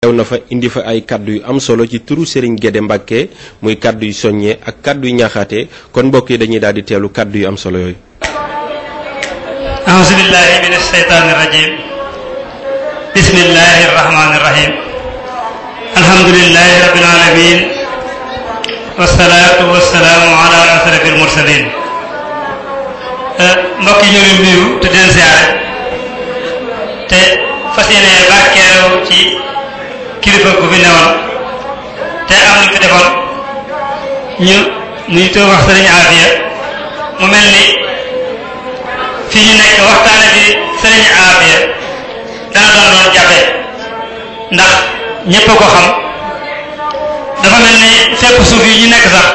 teew na fa indi fa ay kaddu yu am solo ci turu Serigne Guédé Mbacké muy kaddu yu soññee ak kaddu yu ñaaxaate kon mbokk yi dañuy daal di teelu kaddu yu am solo yooyu. a'uuzu billahi minash shaytaani rajiim bismillahi rahmaani rahiim alhamdulillahi rabbil aalamiin wassalaatu wassalaamu ala ashrafil mursaliin mbokk yi ñu ngi nuyu te di leen siyaare te fas yéene bàkkeeru ci kilifa gu fi newoon te am lu fi defoon ñu toog wax sëriñ Afia mu mel ni fi ñu nekk waxtaane bi sëriñ Afia dana doon jafe ndax ñépp a ko xam dafa mel ni fépp suuf yi ñu nekk sax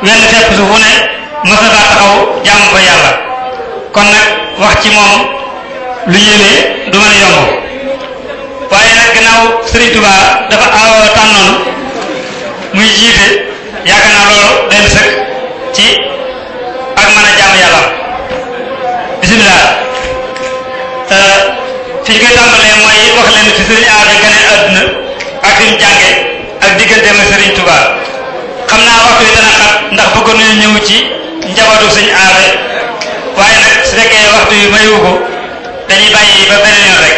wenn fépp suuf wu ne mos na faa taxaw jaamu ko yàlla kon nag wax ci moom lu yéeme du mën a yomb waaye nag gannaaw Serigne Touba dafa tànnoon muy jiite yaakaar naa loolu leen sëkk ci ak mën a jaamu yàlla bisimilah fi ñu koy tàmbalee mooy wax leen fi Serigne Afia gane àdduna ak fi mu jànge ak digganteem ak Serigne Touba xam naa waxtu yi dana xat ndax bëggoon nañu ñëw ci njabootu Serigne Afia waaye nag su fekkee waxtu yi mayu ko dañuy bàyyi ba beneen yoon rek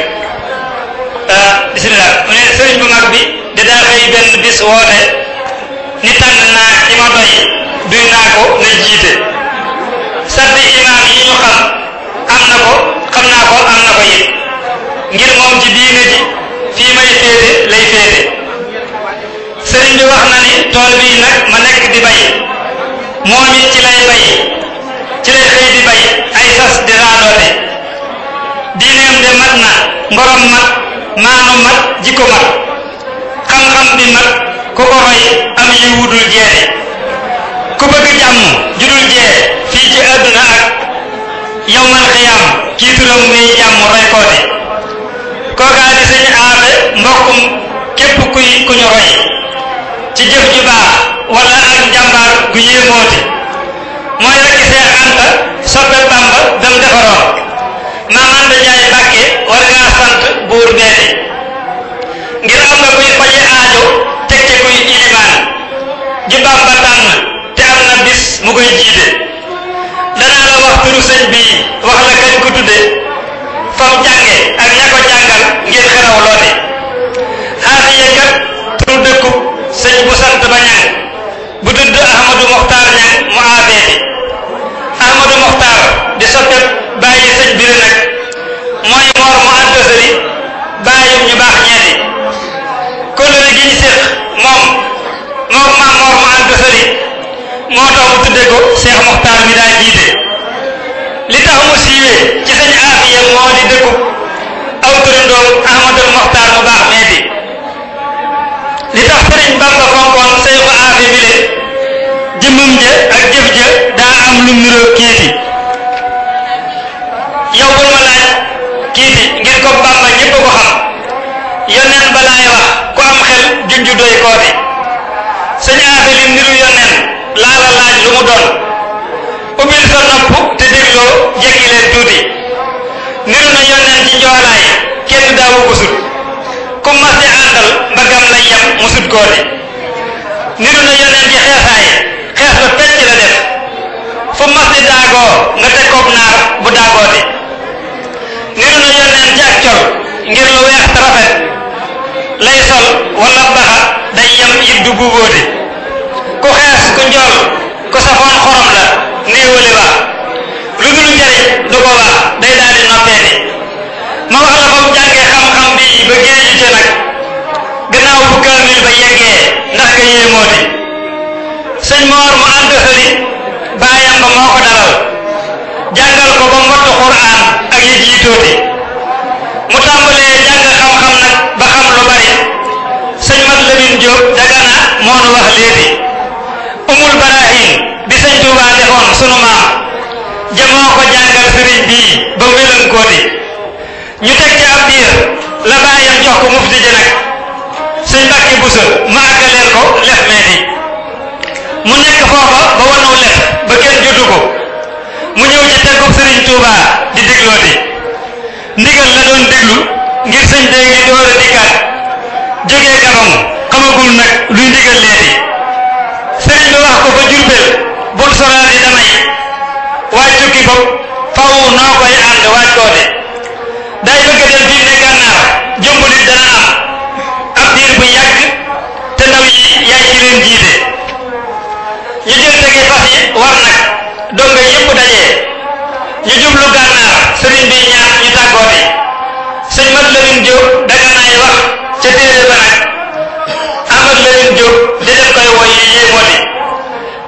bisimilah mu ne sëriñ bu mag bi da daa xëy benn bis woote ni tànn naa ci ma doy duy naa ko na jiite sarti imaam yi ñu xam am na ko xam naa ko am na ko it ngir moom ci diine ji fii may féete lay féete sëriñ bi wax na ni tool bii nag ma nekk di bay moom it ci lay bay ci lay xëy di bay ay sas di raadoote diineem de mat na ngorom mat maanu mat jikko mat xam-xam bi mat ku ko roy am yi wudul jeete ku bëgg jàmm judul jee fii ci àdduna ak yawmal xiyaam kii turam muy jàmm roy koote kookaa di sëñ Afia mbokkum képp ku ñu roy ci jëf ju baax wala ak njàmbaar gu yéemoote mooy rekk Seex Anta soppe Bamba dam defaroon maam Anta Njaay Mbàkke war ngaa sant buur beete ngir am nga kuy faje aajo teg ca kuy ilimaan ju Bamba tànn te am na bis mu koy jiite danaa la wax turu sëñ bi wax la kañ ko tudde fam jànge ak ña ko jàngal ngir xeraw loote Afia kat turu dëkku sëñ bu sant ba ñang bu tudd Ahmadou Mokhtar ñang mu aafeeti Ahmadou Mokhtar di soppet bàyyi sëñ bi nag mooy moor mu ànd sëri bàyyum ñu baax ñeeti kóllëre gi ñu séq moom maam moor mu ànd sëri moo tax mu tudde ko Cheikh Mokhtar mi daa jiite li tax mu siiwee ci sëñ Afia moo di dëkku aw turandoom Ahmadou Mokhtar mu baax meeti li tax Sëriñ Bamba fonkoon Seexu Afia bi le jëmmam ja ak jëf ja daa am lu niroo kiiti yow bul ma laaj kiiti ngir ko Bamba ñépp a ko xam yoneen balaay wax ku am xel junju doy kooti sëñ Afia lim niru yoneen laa la laaj lu mu doon ubbil sa nopp te dégloo jekki leen tuuti niru na yoneen ci njoolaay kenn daawu ko sut ku mas di àndal mbagam lay yem mu sut kooti niru na yoneen ci xeesaay xees ba pecc la def fu mas di daagoo nga teg koog naar bu daagooti niru na yoneen ci ak col ngir lu weex te rafet lay sol wala baxa day yem yit du buubóoti ku xees ku njool ku safoon xorom la néewali wax lu dul njariñ du ko wax day daal di noppeeti ma wax la fam jàngee xam-xam bi ba géeju ca nag gannaaw bu kaamil ba yeggee ndax nga yéemooti sëñ Moor mu ànd sëri baayam ba moo ko dalal jàngal ko ba mbottu Quraan ak yi jiitooti mu tàmbalee jàng xam-xam nag ba xam lu bari sëñ Mat Lamin Jóob Dagana moo nu wax léegi umul barahin bi sëñ Tuubaa defoon sunu maam jamoo ko jàngal sëriñ bii ba wélan kooti ñu teg ci ab diir la baayam jox ko mufti ji nag sëñ Mbàkke Buso ma àggaleel ko lef meeti mu nekk foofa ba wanaw lef ba kenn jotu ko mu ñëw ci teggub sëriñ Tuubaa di déglooti ndigal la doon déglu ngir sëñ dee ngi door a dikkaat jógee Gabon xamagul nag luy ndigal leeti sëriñ bi wax ko ba Jurbel bul sonal di damay waaj tukki bopp faw noo koy ànd waaj koo de day bëgg a dem fii ne gànnaar jëmbulit dana am ab diir bu yàgg te ndaw yi yaay ci leen jiite ñu jël tege fas yi war nag donga yépp dajee ñu jublu gànnaar sëriñ bi ñaan ñu tàggooti sëñ Mat Lamin Jóob daganaay wax ca téere ba nag Amat Lamin Jóob di def koy woy yi yéemooti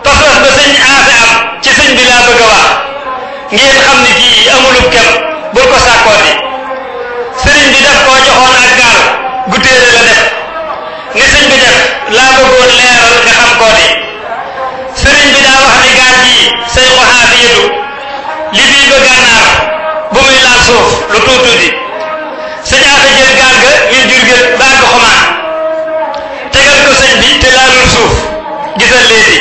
pas-pas ba sëñ Aafe am ci sëñ bi laa bëgg a wax ngeen xam ni kii amulub kem bul ko sàkkooti sëriñ bi daf koo joxoon ak gaal gu téere la def ni sëñ bi def laa bëggoon leeral nga xam kooti sëriñ bi daa wax ni gaal gii say ko xaafiyatu li bii ba gànnaar bu muy laal suuf lu tuuti sëñ Aafe jël gaal ga ngir Jurbel ba àgg Xumaan tegal ko sëñ bi te laalul suuf gisal léegi